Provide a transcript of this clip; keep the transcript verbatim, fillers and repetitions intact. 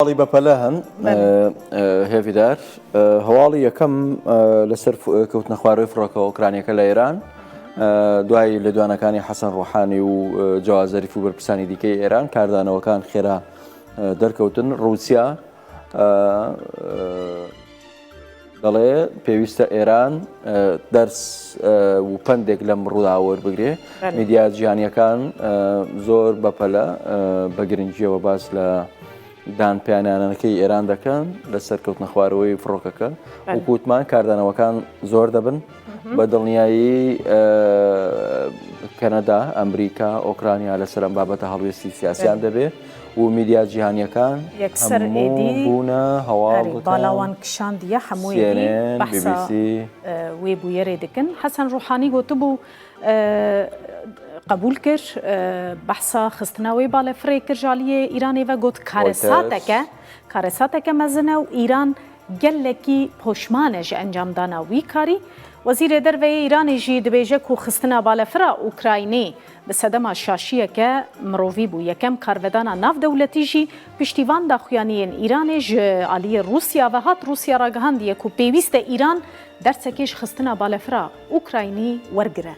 هەواڵی بەپەلە هەن. بەڵێ. ئە، ئە، هێڤیدار، ئە، هەواڵی یەکەم، ئە، لەسەر ف-، کەوتنە خوارەوەی فڕۆکە ئۆکرانیەکە لە ئێران، ئە، دوای لێدوانەکانی حەسەن ڕوحانی و، ئە، جەواد زەریف و بەرپرسانی دیکەی ئێران، کاردانەوەکان خێرا، ئە، دەرکەوتن. رووسیا، ئە، ئە، دەڵێ پێویستە ئێران، ئە، دەرس، ئە، و پەندێک لەم ڕووداوە وەربگرێ. بەڵێ. میدیا جیهانیەکان، ئە، زۆر بەپەلە، ئە، بە گرنگیەوە باس لە دان پێیانانەکەی ئێران دەکەن لەسەر کەوتنە خوارەوەی فڕۆکەکە. بەڵێ. وەکوتمان کاردانەوەکان زۆر دەبن. بە دڵنیایی، ئە، کەنەدا، ئەمریکا، ئۆکرانیا لەسەر ئەم بابەتە هەڵوێستی سیاسیان بەڵێ. دەبێ و میدیا جیهانیەکان یەکسەر هەموو ئێدی بوونە هەواڵ ئەرێ، دەکەن. باڵاوان کشاندیە هەمووی دی CNN، بەحسا، BBC. ئە، وێ بویەرێ دکن. حەسەن ڕوحانی گوتبوو، ئە، قبول کر، ئە، بەحسا خستنا وێ بالەفرێ کر ژالیە ئیرانێ و گوت کارەساتەکە، کارەساتەکە مەزنە و ئیران گەلێکی پۆشمانە ژە ئەنجامدانا وی کاری. وەزیرێ دەرڤەیە ئیرانێ ژی دبێژە کو خستنا بالەفرا ئوکراینی بە سەدەما شاشیەکە مرۆڤی بوو. یەکەم کارڤەدانا ناو دەولەتی ژی پشتیوان داخویانیین ئیرانێ ژە ئالیە رووسیا و هات. رووسیا ڕاگەهاندیە کو پێویستە ئیران دەرسەکێش خستنا بالەفرا ئوکراینی وەرگرە.